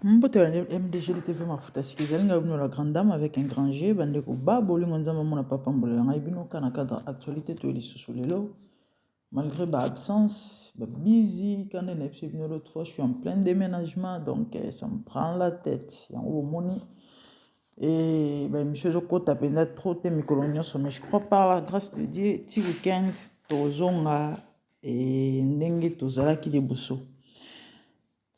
Mbote ya MDG TV mafuta sika ezali ngai bino la grande dame avec un grand G bandeko ba bolingo nzambe amona papa mbolela ngai bino ka na cadre actualité to lisusu lelo malgré ba absence ba busy quand na biso bino l'autre fois je suis en plein déménagement donc eh, ça me prend la tête yango bomoni et ba émission ezokota mpenza trop te mikolo nyonso mais je crois par la grâce de Dieu ti week-end tozonga e ndenge tozalaki liboso.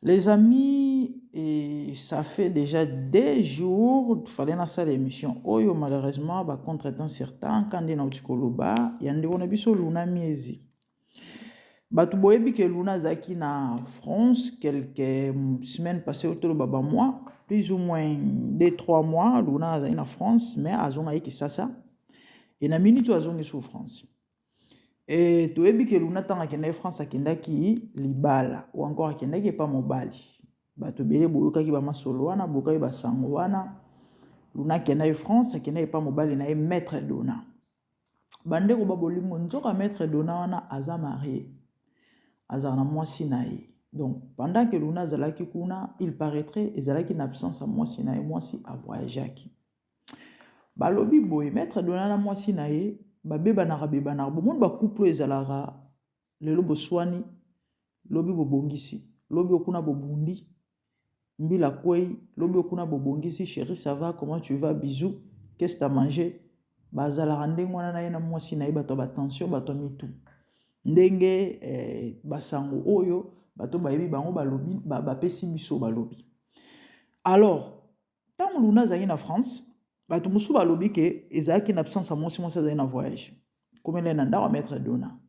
Les amis, et ça fait déjà 2 jours, fallait nasala émission oyo, malheureusement ba contretemps certains kande nauti koloba ya ndeko na biso Luna Miezi. Bato boyebi ke Luna azalaki na France quelques semaines passées, oyo toloba bamois, plus ou moins 2, 3 mois. Luna azalaki na France, mais azongaki Kisasa e na minute oyo azongi su France. E toyebi ke Luna, ntango akendaki France, akendaki libala ou encore akendaki epa mobali. Bato ebele boyokaki bamasolo wana, boyokaki basango wana. Luna akendaki France, akendaki epa mobali na ye, Maître Dona. Bandeko ba bolingo, nzoka Maître Dona wana aza marié, azala na mwasi na ye. Donc pendant que Luna azalaki kuna, il paraîtrait ezalaki na absence ya mwasi na ye, mwasi avoyageaki. Balobi boye, Maître Dona na mwasi na ye babebanaka bebanaka. Bomoni bacouple oyo ezalaka lelo boswani, lobi bobongisi, lobi okuna bobundi, mbila kwei, lobi okuna bobongisi: "Chéri, ça va? Comment tu vas? Bisous, qu'est-ce que t'as mangé?" Bazalaka ndenge wana na ye na mwasi na ye, bato ya batension, bato ya mitu. Ndenge basango oyo bato bayebi bango balobi, bapesi biso, balobi. Alors ntango Luna azalaki na France, bato mosusu balobi ke ezalaki na absence ya mwasi, mwasi azali na voyage, komela na ndako ya Maître Dona.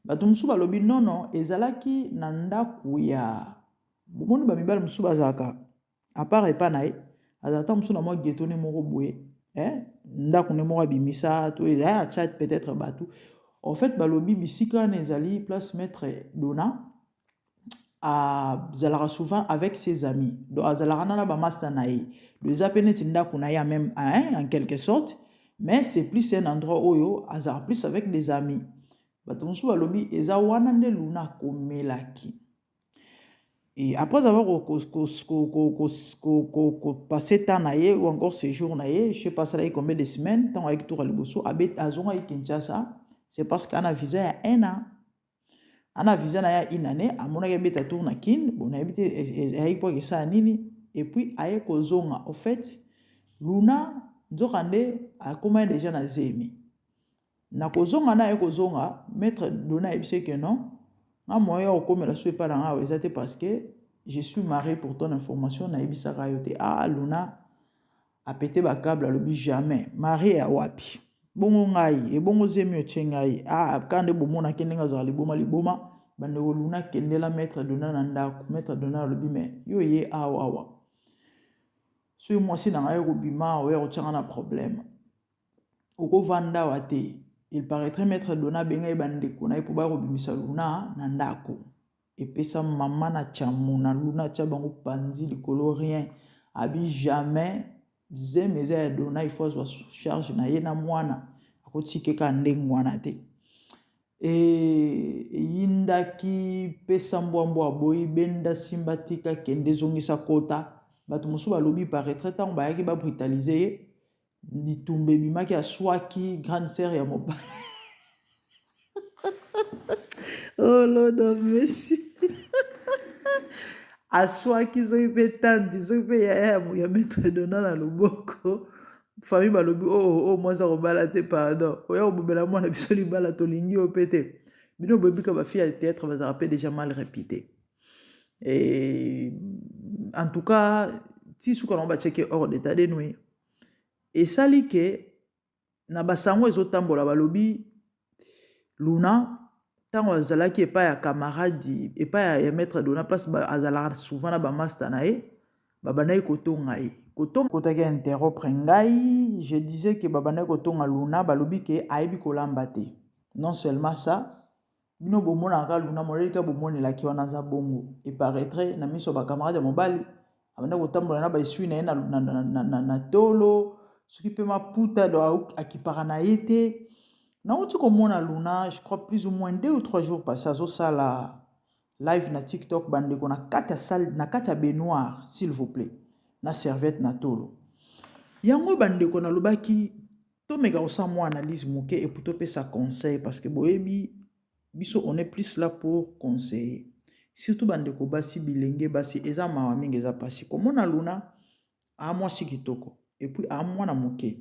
Bato mosusu balobi nono, ezalaki na ndako ya bomoni bamibali mosusu bazalaka à part epa na ye, azala ta mosusu na mwa ghetto ne moko boye, ndako nde moko abimisa to ezali atya peut-être bato. En fait balobi bisika wana ezali place Maître Dona azalaka souvent avec ses amis, donc azalaka na bamaster na ye. Donc eza mpe neti ndako na ye même, hein, en quelque sorte, mais c'est plus un endroit oyo azalaka plus avec des amis. Bato mosusu balobi eza wana nde Luna akomelaki. Et après avoir passer temps na ye ou encore séjour na ye, je sais pas asalaki combien de semaines, ntango ayaki tour ya liboso, azongaki Kinshasa, c'est parce que ana visa ya un an, ana visa na ye ya une année. Amonaki abeta tour na Kine. Bon, nayebi te ayaki mpo akesala nini. Et puis aye kozonga. Au fait Luna nzokande akomaki déjà na zemi. Na kozonga na ye, kozonga, Maître Dona ayebisi ke non, nga moyen ya kokomela so epai na nga awa eza te, parce que je suis marié, pour ton information, nayebisaka yo te. Ah, Luna apete bacâble, alobi jamais, marié ya wapi? Bongo ngai ebongo zemi otie ngai? Ah, ka nde bomonaki ndenge azala liboma liboma. Bandeko, Luna akendela Maître Dona na ndako. Maître Dona alobi: "Me yo ye awa awa, soki mwasi na ngai ekobima, oya kotianga na problème, okovanda awa te." Il paraîtrait Maître Dona abengai bandeko na ye mpo baya kobimisa Luna na ndako. Epesa mama na tiamu na Luna, atia bango panzi likolo, rien. Abi jamais, zemi eza ya Dona, il faut azwa charge na ye na mwana, akotika ndenge wana te. Eyindaki, pesa mbwambwa, aboyi, benda, simba, tika, kende, ezongisa kota. Bato mosusu balobi paraîtrait ntango bayaki babrutaliser ye, bitumba ebimaki, aswaki grande sœur ya mobali. Oh Lord of mercy! Aswaki soki mpe tanti, soki mpe yaya ya Maître Dona na loboko. Famille balobi: "Oh, oh, oh, mwasi akobala te, pardon, oya kobomela mwana biso libala, tolingi yo mpe te." Bino boyebi ka bafille ya théâtre bazalaka mpe déjà mal répété. Et en tout cas ti suka nango batiaki hors d'état de nuire. Esali ke na basango ezotambola, balobi Luna ntango azalaki epai ya camarade, epai ya Maître Dona, place azalaka souvent na bamaster na ye, babandaki kotonga ye. Kotonga kotaki interrompre ngai, je disais ke babandaki kotonga Luna. Balobi ke ayebi kolamba te. Non seulement ça, bino bomonaka Luna molelika, bomonelaki wana aza bongo. Eparaîtrait na miso ya bacamarade ya mobali, abandaki kotambola na baesui na ye na tolo, soki mpe maputa do akipaka na ye te. Nauti komona Luna, je crois plus ou moins 2 ou 3 jours passé, azosala Live na TikTok bandeko na kati ya salle, na kati ya baignoire, s'il vous plaît, na serviette na tolo. Yango bandeko, nalobaki tomeka kosala mwa analyse moke et puis topesa conseil, parce que boyebi biso, on est plus là pour conseiller, surtout bandeko basi, bilenge basi. Eza mawa mingi, eza mpasi komona Luna aa mwasi kitoko et puis aa mwana moke.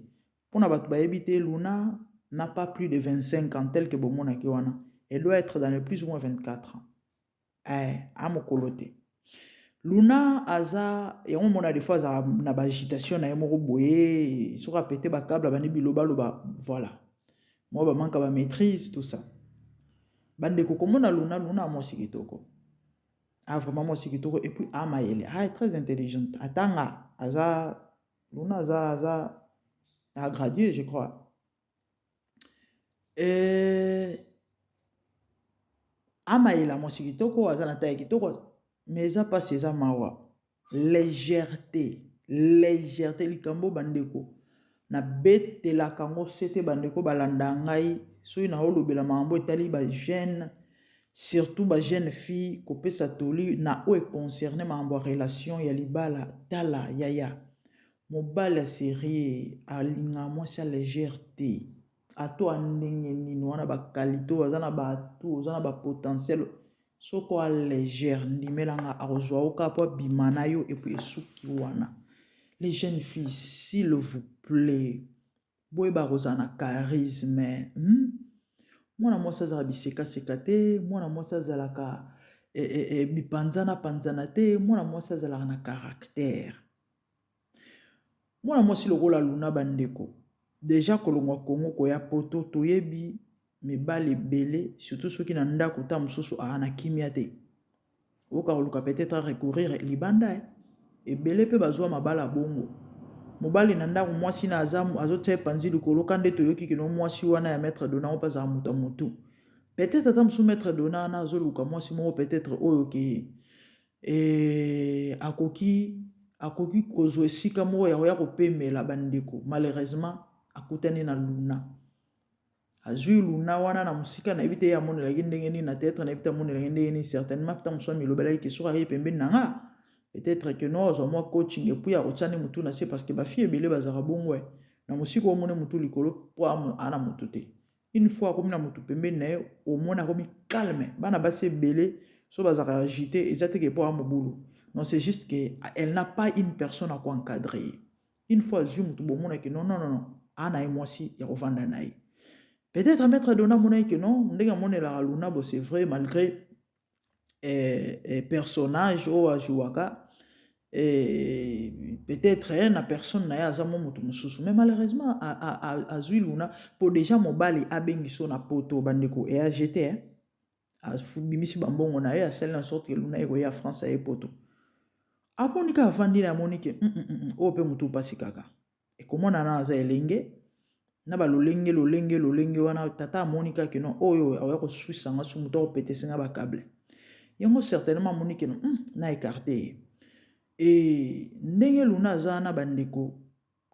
Mpona bato bayebi te, Luna n'a pas plus de 25 ans. Tel que bomonaki wana, elle doit être dans le plus ou moins 24 ans. Amokolo te Luna aza. Yango mona, des fois azalaka na baagitation na ye moko boye. Soki apete bacâble, abandi bilobaloba, voilà, mwa bamanque bamaîtrise, tout ça. Bandeko, komona Luna, Luna mwasi kitoko, a vraiment mwasi kitoko et puis amayele, a très intelligente, atanga, aza Luna aza agradué, je crois. Amayela, mwasi kitoko, aza na taille kitoko, mais eza mpasi, eza mawa, légèreté, légèreté. Likambo bandeko nabetelaka yango se te, bandeko balanda ngai, soki naolobela makambo etali bajeune, surtout bajeune fille, kopesa toli na oyo econcerne makambo ya relation ya libala. Tala yaya, mobali ya sérieux alingaka mwasi ya légère te. Ato ya ndenge nini wana, baqualité oyo aza na bato, oza na bapotentiel, soki oa légère, ndimelanga, akozwa yo kaka mpo abima na yo et puis esuki wana. Les jeunes filles, s'il vous plaît, boyeba kozala na charisme, Mwana mwasi azalaka bisekaseka te, mwana mwasi azalaka bipanzana-panzana te, mwana mwasi azalaka na caractère. Mwana mwasi lokola Luna, bandeko, déjà kolongwa Kongo koya Poto, toyebi mibali ebele, surtout soki na ndako ta mosusu aa na kimia te, oyoka koluka peut-être recourir libanda. Ebele mpe bazwa mabala bongo, mobali na ndako, mwasi na azotia epanzi likolo ka nde toyoki kino mwasi wana ya maître Dona ngo mpe azala moto ya motu. Peut-être ata mosusu maître Dona wana azoluka mwasi moko peut-être oyo ke akoki kozwa esika moko ya koya kopemela. Bandeko, malheureusement akutani na Luna, azwi Luna wana na mosika. Nayebi te ye amonelaki ndenge nini na théâtre, nayebi te amonelaki ndenge nini. Certainement peta mosu amilobelaki ke soki aye pembeni na nga, peut-être que no azwa mwa coaching et puis akotia nde motu na se, parce que bafille ebele bazalaka bongo. Na mosika omoni motu likolo mpo ana motu te. Une fois akomi na motu pembeni na ye, omoni akomi calme. Bana basi ebele so bazalaka agité, eza te ke mpo amobulu, non, c'est juste que elle n'a pas une personne à koencadrer. Une fois azwi motu, bomonaki non, non, non, non, ana ye mwasi ya kovanda na ye. Peut-être maître Dona amonaki ke non, ndenge amonelaka Luna bo, c'est vrai, malgré personnage oyo ajouaka, peut-être na personne na ye aza mwa moto mosusu, mais malheureusement azwi Luna mpo déjà mobali abengi so na Poto. Bandeko, eag te, abimisi bambongo na ye, asali na sorte ke Luna ekoya France, aye Poto, amoni kaka avandi na amoni ke oyo mpe motu mpasi kaka ekomonana, aza elenge na balolenge lolenge lolenge wana. Tata amoni kaka no oyo akoya koswisanga so moto akopetese nga bacâble yango. Certainement amoni ke no na écarte ye. E ndenge Luna aza na bandeko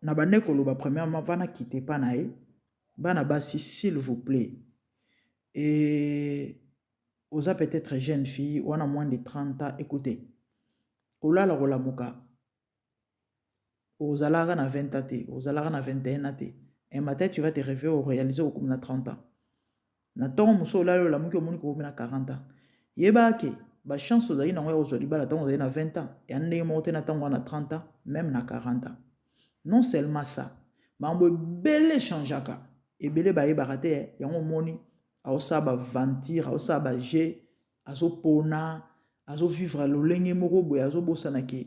na bande koloba, premièrement vana kite epa na ye. Bana basi, s'il vous plaît, e oza peut-être jeune fille wana, moins de 30 ans, écoutez, kolala kolamuka, ozalaka na 20 ans te, ozalaka na 21 ans te. Un matin tu vas te réveiller, oréaliser okomi na 30 ans. Na ntongo mosusu olali, olamuki, omoni kokomi na 40 ans. Yeba ke bachance ozali nango ya kozwa libala ntango ozali na 20 ans ya ndenge moko te na ntango wana 30 ans, même na 40 ans. Non seulement ça, makambo ebele echangeaka, ebele bayebaka te. Yango omoni aosala baaventure, aosala bajeu, azopona, azovivre lolenge moko boye, azobosana ke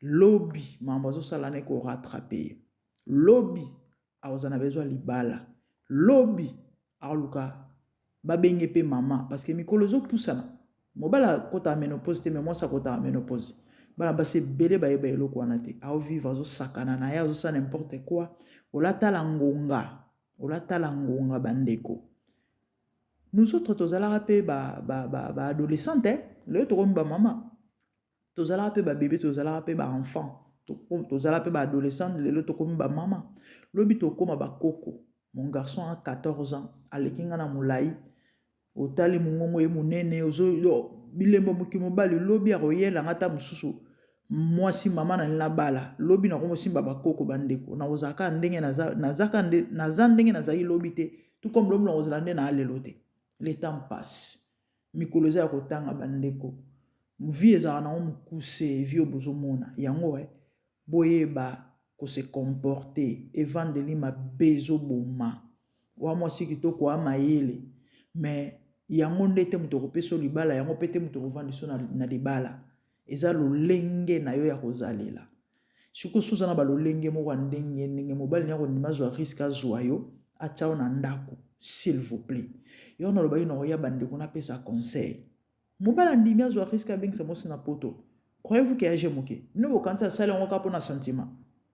lobi makambo azosala na ekorattraper ye. Lobi akozala na besoin libala, lobi aluka babenge mpe mama, parce que mikolo ezopusana. Mobali akɔtaka ménopause te, mais mwasi akɔtaka ménopause. Bana basi ebele bayeba eloko wana te. Aovivre, azosakana na ye, azosala n'importe quoi. Olatala ngonga, olatala ngonga. Bandeko, nous autres tozalaka mpe baadolescente ba, ba lelo tokomi bamama. Tozalaka mpe babébé, tozalaka mpe baenfant, tozalaka mpe baadolescente, lelo tokomi bamama, lobi tokóma bakoko. Mon garçon a 14 ans, aleki nga na molai. Otali mongongo ye monene, ozo bilembo moki mobali lobi akoyela nga ata mosusu mwasi mama na nabala lobi nakomosimba bakoko bandeko nakozala kaka ndenge naza, naza, naza ndenge nazali lobi te, tout comme lobi nakozala nde na lelo te. Le temps passe, mikolo eza ya kotanga bandeko, vie ezalaka nango mokuse, vie oyo bozomona yango eh, boyeba kose comporter. Evandeli mabe ezoboma wa mwasi kitoko wa mayele, mais yango nde te moto akopesa yo libala, yango mpe te moto akovandisa yo na libala. Eza lolenge na yo ya kozalela. Sikoyo soki oza na balolenge moko ya ndenge ndenge, mobali naye akondima azwa risque azwa yo atya yo na ndako, s'il vous plaît. Yo nalobaki na koya bandeko napesa conseil. Mobali andimi azwa risque abengisa mwasi na poto. Croyez-vous que age moke? Bino bokanisi asali yango kaka mpona sentiment?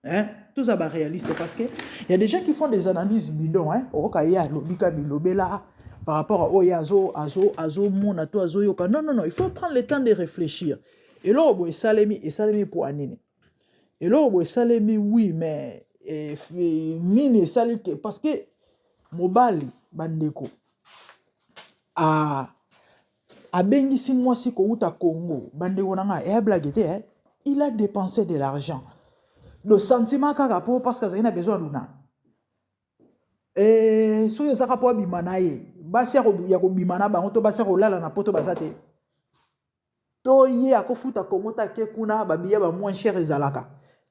Hein? Tous ba réaliste parce que il y a des gens qui font des analyses bidon, hein. Okoka ye alobi ka bilobela par rapport à oyo azo azo azo mona to azo yoka. Non non non, il faut prendre le temps de réfléchir. Eloko boye esalemi, esalemi po nini? Eloko boye esalemi, oui, mais eh, nini esali ke parce que mobali bandeko a abengisi mwasi kouta Congo, bandeko na nga, eya blague te, eh? Il a dépensé de l'argent, le sentiment kaka po parce que azalaki na besoin ya Luna. Eh, soki ezaka po abima na ye, basi ya kobima na bango to basi ya kolala na poto baza te, to ye akofuta Congo ta ke kuna babiya ba moins cher ezalaka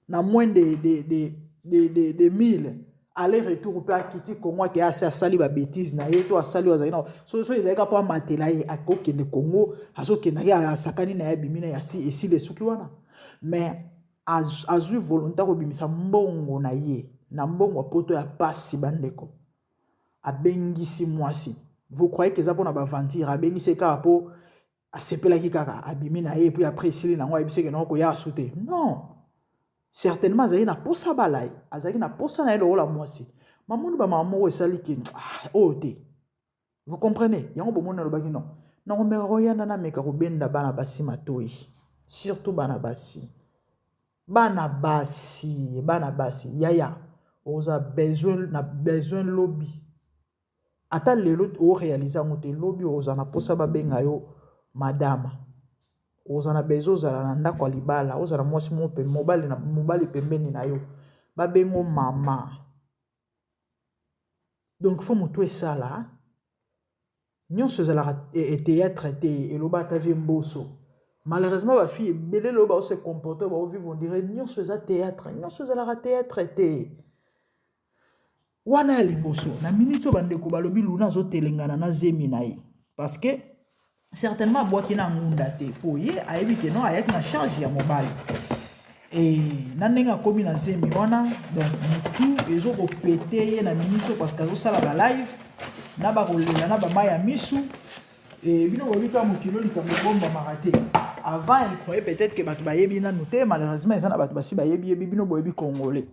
na moins de 1000 aller retour mpe akiti Congo, ake asi asali babêtises na ye to asali oyo azalaki na so ezalaki kaka mpo amatela ye, akokende Congo, azokende ye, asakani na ye, abimi na ye, esili, esuki wana. Mais azwi volonté akobimisa mbongo na ye na mbongo ya poto ya pasi, bandeko, abengisi mwasi. Vous croyez que eza mpona baaventure? Abengisi ye kaka mpo asepelaki kaka, abimi na ye, puis après esili nango, ayebisi eke nango koya asu te? Non, certainement azalaki na posa bala ye, azalaki na posa na ye lokola mwasi. Mamoni bamama moko esali ke ah, oyo te, vous comprenez? Yango bomoni alobaki non, nakomeka koyanda, nameka kobenda bana basi matoi, surtout bana basi, bana basi, bana basi. Yaya, oza besoin na besoin lobi, ata lelo oréaliser yango te, lobi oza na mposa babenga yo madama, oza na besoin ozala na ndako ya libala, ozala mwasi moko mobali, na mobali pembeni na yo, babengo mama. Donc faut motu esala nyonso ezalaka théâtre te. Eloba ata vie mboso, malheureusement bafille ebele lelo baose comporter, baovivre on dirait nyonso eza théâtre. Nyonso ezalaka théâtre te. Wana ya liboso na miniti oyo bandeko balobi Luna azotelengana na zemi na ye, parce que certainement abwaki na ngunda te, mpo ye ayebi ke non, ayaki na charge ya mobali e na ndenge akomi na zemi wana. Donc motu ezokopete ye na miniti oyo parce que azosala balive na bakolela na bamai ya misu. E bino boyebi kaka mokili, likambo ebombamaka te. Avant, elle croyait peut-être que bato bayebi nanu te. Malheureusement eza na bato basi bayebi yebi. Bino boyebi congolais,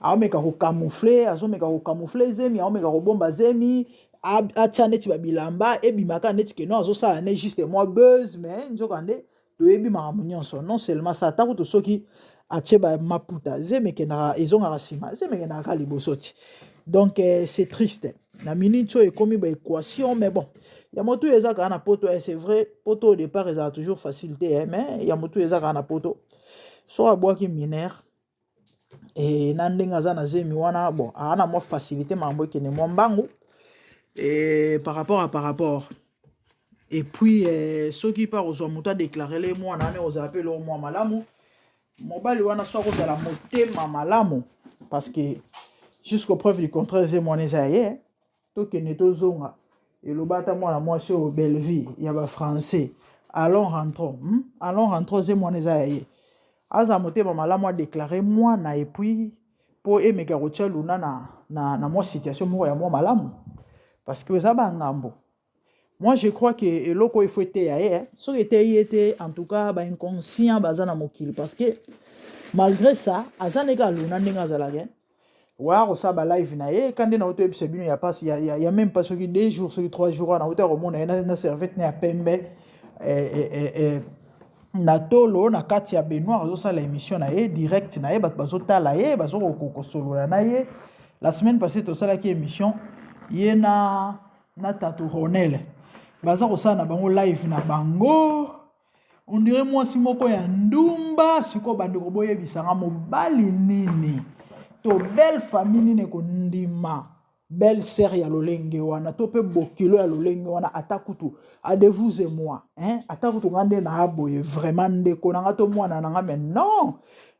aomeka kocamoufler, azomeka kocamoufler zemi, aomeka kobomba zemi, atya neti babilamba ebimaka neti ke non, azosala ne juste mwa buzz, mais nzoka nde toyebi makambo nyonso. Non seulement ça, ata kutu soki atie bamaputa, zemi ekendaka, ezongaka nsima, zemi ekendaka kaka liboso ti. Donc c'est triste na minute oyo ekomi baéquation, mais bon, ya motu eza kaka na poto. C'est vrai, poto au départ ezala toujours facile te, mais ya motu eza kaka na poto. So abwaki mineur e na ndenge aza na zemi wana, bon, aa na mwa facilité, makambo ekende mwa mbangu e par rapport. Et puis soki mpe akozwa moto adéclarer mwana wana, ozala mpe eloko mwa malamu. Mobali wana so akozala motema malamu, parce que jusqu'au preuve du contraire eze mwana eza ya ye. Tokende tozonga, eloba ata mwana mwasi oyo Bellevie ya bafrançais, allons rentrons, Allons rentrons, eze mwana eza ya ye. Azala motema malamu, adéclarer mwana, et puis mpo emeka kotia Luna na mwa situation moko ya mwa malamu, parce que eza bangambo. Moi je crois que eloko oyo ifo eteya ye. Soki eteyi ye te, en tout cas bainconscient baza na mokili, parce que malgré ça aza ndenge aluna ndenge azalaka waya kosala balive na ye ka nde na otoyebisa bino ya pas ya même pas soki 2 jours, soki 3 jours wana, auta komona ye na serviette na ya pembe na tolo na kati ya baignoire, azosala émission na ye, direct na ye, bato bazotala ye, bazokosolola na ye. La semaine passée tosalaki émission ye na tatu Ronel. Baza kosala na bango live na bango. On dirait mwasi moko ya ndumba. Sikoyo bandeko boyebisa nga mobali nini to belle famille nini ekondima belle sœur ya lolenge wana to mpe bokilo ya lolenge wana, ata kutu ade vous et moi, hein? Ata kutu nga nde na boye vraiment ndeko na nga to mwana na nga, mais non,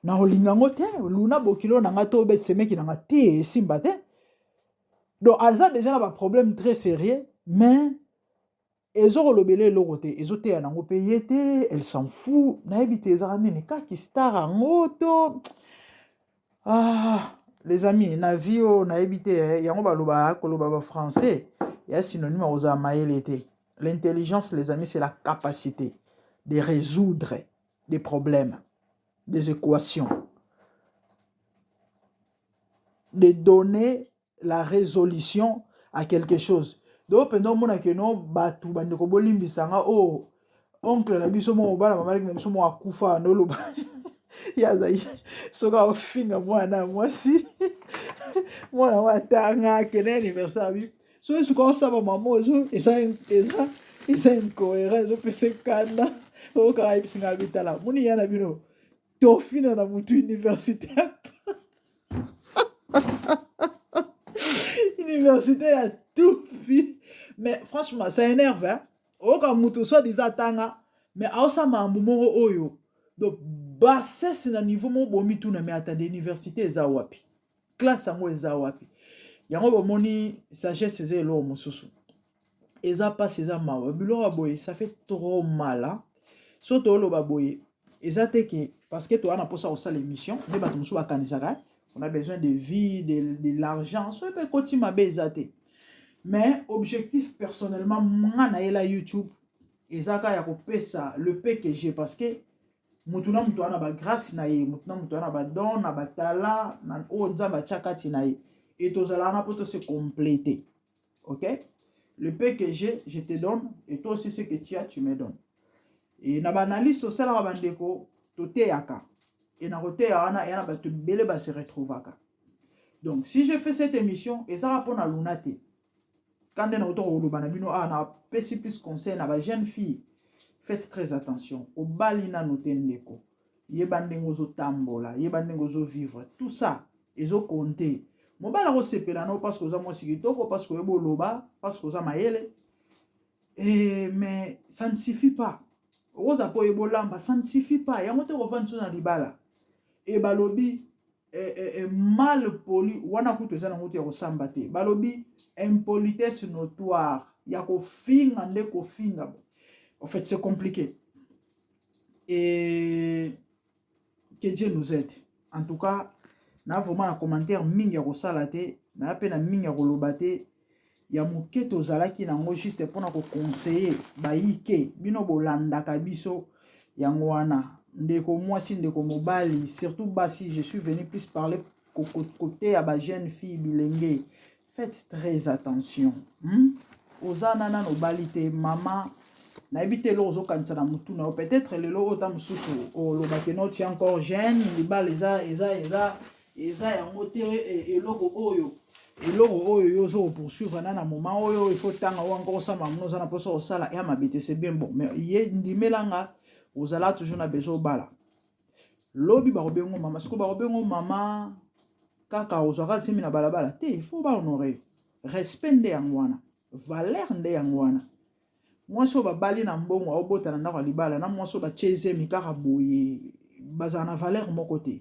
nakolinga yango te. Luna bokilo na nga to besemeki na nga te, esimba te. Donc aza déjà na baproblème très sérieux, mais ezokolobela eloko te, ezoteya nango mpe ye te, elle s'en fout. Nayebi te ezaka nini kaki star yango to. Ah, les amis, na vie oyo nayebi te, eh, yango baloba koloba bafrançais ya synonyme ya kozala mayele te. L'intelligence, les amis, c'est la capacité de résoudre des problèmes, des équations, de donner la résolution à quelque chose. Donc mpenza omona ke no bato, bandeko bolimbisanga, oyo oncle na biso moko, mobala mama leki na biso moko akufa, noloba ye azali soki aofinga mwana ya mwasi, mwana oyo atanga akende anniversaire abi soki suka osala mama oyo eza eza eza incohérent, ezopesa ekanda. Oyo kaka ayebisinga bitala moni ya na bino tofina na mutu université, université ya tufi. Mais franchement, ça énerve, hein? Oyoka mutu soit disant atanga, mais aosala makambo moko oyo, donc bassesse na niveau moko bomituna, mais atande, université eza wapi? Classe yango eza wapi? Yango bomoni, sagesse eza eloko mosusu, eza mpasi, eza mawa. Biloko ya boye, ça fait trop mal, hein? So tooloba boye eza te ke parce que toza na mposa kosala émission nde bato mosusu bakanisaka on a besoin de vie, de l'argent. Soki mpe ekoti mabe eza te, mais objectif personnellement nga nayela YouTube eza kaka ya kopesa le peu que j'ai, parce que mutu na mutu wana bagrâce na ye, mutu na mutu wana badon na batala na oyo Nzambe atya kati na ye, e tozala wana mpo tose compléter. Ok, le peu que j'ai, je te donne, et toi aussi, ce que tu as, tu me donnes. E na baanalyse tosalaka, bandeko, toteyaka, e na koteya wana eya na bato ebele base retrouvaka. Donc si je fais cette émission, ezaka mpona Luna te. Ka nde na kota koloba na bino awa, napesi plus conseil na bajeune fille: faites très attention. Obali nano te, ndeko, yeba ndenge ozotambola, yeba ndenge ozovivre, tout ça ezokonte. Mobali akosepela no parce que oza mwasi kitoko, parce que oyeba oloba, parce que oza mayele, e, mais ça ne suffit pas. Okoza mpo oyeba olamba, ça ne suffit pas. Yango te kovandi so na libala. E balobi mal poli wana kutu eza nango te ya kosamba te. Balobi impolitesse notoire ya kofinga nde kofinga. En fait, c'est compliqué et que Dieu nous aide. En tout cas, na vraiment na commentaire mingi ya kosala te, na mpe na mingi ya koloba te. Ya moke tozalaki nango juste mpona koconseiller bayike bino bolandaka biso. Yango wana, ndeko mwasi, ndeko mobali, surtout basi, je suis venu plus parler côté ya bajeune fille, bilenge, faites très attention, Oza na nano obali te, mama, nayebi te eloko ozokanisa na motu na yo. Peut-être lelo oyo ta mosusu olobaki no tu encore jeune, libala eza eza eza eza yango te. Eloko oyo yo ozo kopoursuivre na moment oyo, il faut tanga oyo encore osala mamono oza na mposa kosala ya mabe te, c'est bien bon, mais ye ndimelanga ozala toujours na besoin obala. Lobi bakobengo mama, sikoyo bakobengo mama kaka ozwaka zemi na balabala te. Il faut bahonorer, respect nde yango wana, valeur nde yango wana. Mwasi oyo babali na mbongo aobota na ndako ya libala na mwasi oyo batie zemi kaka boye bazala na valeur moko te,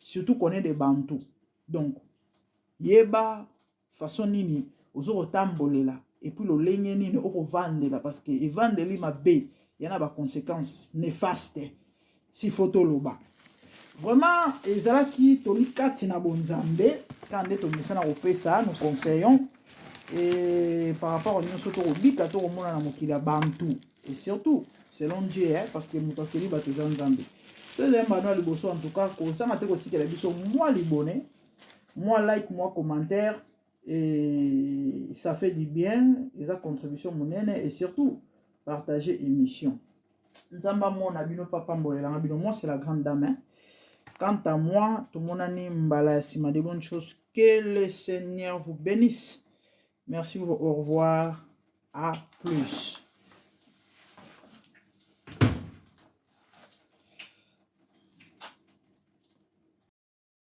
surtout connaît de bantu. Donc yeba façon nini ozo kotambolela et puis lolenge nini okovandela, parce que evandeli mabe ya na baconséquence néfaste. S'il faut toloba vraiment, ezalaki toli kati na bonzambe kaka nde tomesana kopesa. Nous conseillons et par rapport nyonso tokobika, tokomona na mokili ya bantu, et surtout selon Dieu, hein, parce que moto akeli bato eza Nzambe. To ezali mbano ya liboso. En tout cas, kozanga te kotikela biso mwa libone, mwa like, mwa commentaire, et ça fait du bien, eza contribution monene, et surtout partager émission. Nzambe amona bino, papa mbolelanga bino. Moi, c'est la grande dame, hein. Quant à moi, tomonani mbala ya nsima. De bonnes choses, que le Seigneur vous bénisse. Merci, au revoir, à plus.